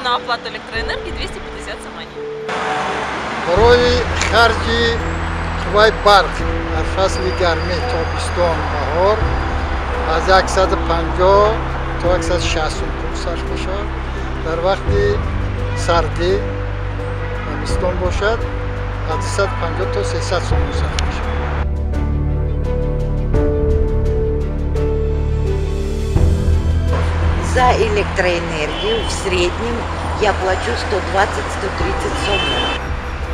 На оплату электроэнергии 250 сомони. Барои харҷи қувваи барқ дар фасли гармӣ, тобистон, баҳор аз 150 то 160 сум пул сарф мешавад. Дар вақти сардӣ, зимистон бошад, аз 250 то 300 сум сарф мешавад. За электроэнергию в среднем я плачу 120-130 сомон.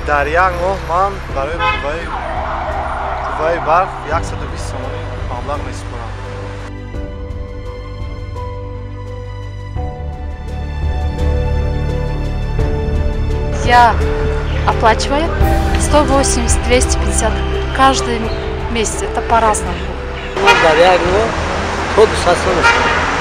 Дар як моҳ ман барои қувваи барқ 120 сомонӣ маблағ месупорам. Я оплачиваю 180-250 каждый месяц. Это по-разному. Дар як моҳ то 200 сом.